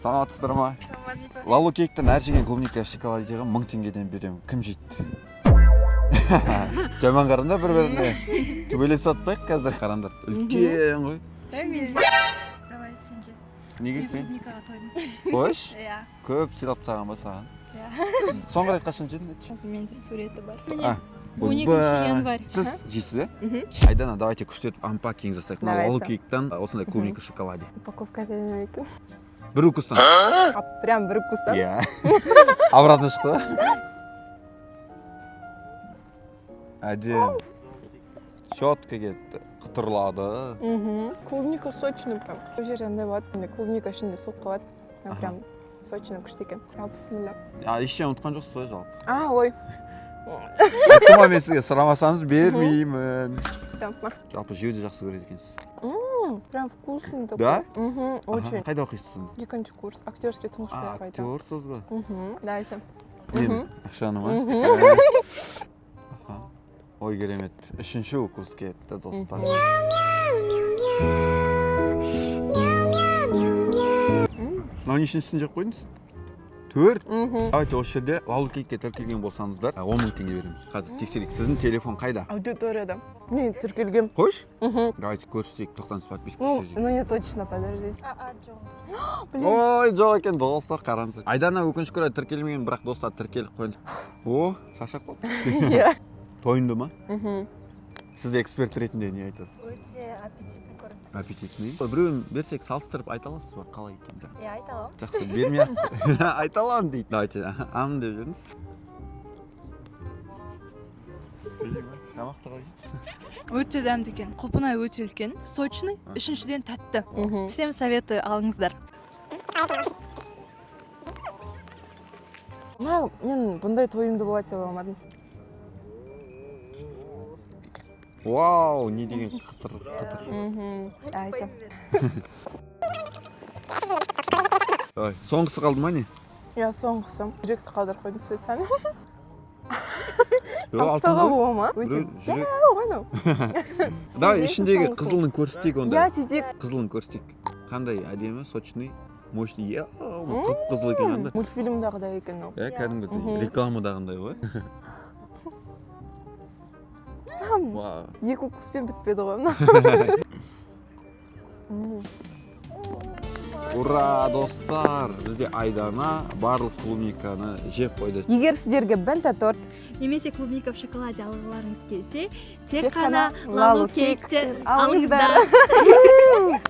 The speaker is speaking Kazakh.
Саламатсыздар ма? Саламатсыз ба? Лалу Кейктен әр жеген клубника шоколадеға 1000 теңгеден беремін. Кім жейді? Жаман қараңдар бір біріне, төбелесіп жатпайық қазір. Қараңдар, үлкен ғой. Давай, сен же. Неге Мен сен? клубникаға тойдым. Қойшы. Иә. Көп сыйлап тастаған ба саған? Иә. Соңғы рет қашан жедің, айтшы? Қазір менде суреті бар. А, 12 ойбай. январь. Сіз жейсіз, иә? Айдана, давайте күштетіп анпакинг жасайық мына Давайте. Лалу Кейктен осындай клубника в шоколаде. Упаковка әдемі екен. Бір укустан. А, прям бір укустан? Иә, обратно шықты да. Әдемі, четко кетті, қытырлады. Клубника сочный прям. Бұл жерде андай болады, андай клубника ішінде сок қалады. Мына прям сочный, күшті екен. Ал, бісміллә. А, ештеңе ұмытқан жоқсыз ғой жалпы? А, ой. Айттым ғой мен сізге, сұрамасаңыз бермеймін. Все. Жалпы жеуді жақсы көреді екенсіз. Прям вкусный такой. Да? Мхм, очень. Аха. Қайда оқисыз сонда? Екінші курс, актерский. А, Тұңғышбай қайда. актерсыз ба? Мхм. Давайте. Мен ақшаны ма? Аха. Ой, керемет, үшінші укус кетті, достар. Мынау нешіншісін жеп қойдыңыз? Төрт. Давайте, осы жерде Лалу Кейкке тіркелген болсаңыздар, 10 000 теңге береміз. Қазір тексерейік, сіздің телефон қайда? Аудиторияда. Мен тіркелгем. Қойшы, давайте көрсетейік. Тоқтаңыз, подписка. Ну, ну не точно, подождите. А, жоқ. Блин. Ой, жоқ екен, достар, қараңыздар. Айдана, өкінішке орай, тіркелмеген, бірақ, достар, тіркеліп қойыңыз. О, шаршап қалды. Иә. Тойынды ма? Мхм. Сіз эксперт ретінде не айтасыз? Өте аппетитный көрінді. Аппетитный. Біреуін берсек, салыстырып айта аласыз ба, қалай екенін? Иә, айта аламын. Жақсы, бермей ақ айта аламын дейді. Давайте, ам деп жіберіңіз. Тамақты қалай? Өте дәмді екен. Құлпынай өте үлкен, сочный, үшіншіден тәтті. Всем советую, алыңыздар. Мына мен бұндай тойымды болады деп ойламадым. Вау, не деген қытыр қытыр! Давайте. Давай, соңғысы қалды ма, не? Иә, соңғысы. Жүректі қалдырып қойдым специально. Жоқ, алтын Тастауға ғой. бола ма? Өте Біреу жүрек. дәу ғой мынау. Давай, Сізден ішіндегі соңғысы. қызылын көрсетейік онда. Иә, сөйтейік. Қызылын көрсетейік, қандай әдемі, сочный, мощный. Иә, қып қызыл екен, қандай. Мультфильмдағыдай екен ол. Иә, кәдімгідей рекламадағындай ғой. Вау. Екі укуспен бітпеді ғой мына. Ура, достар, бізде Айдана барлық клубниканы жеп қойды. Егер сіздерге бента торт Немесе клубника в шоколаде алғыларыңыз келсе, тек тек қана қана Лалу Лалу Кейктен Кейктен алыңыздар. алыңыздар.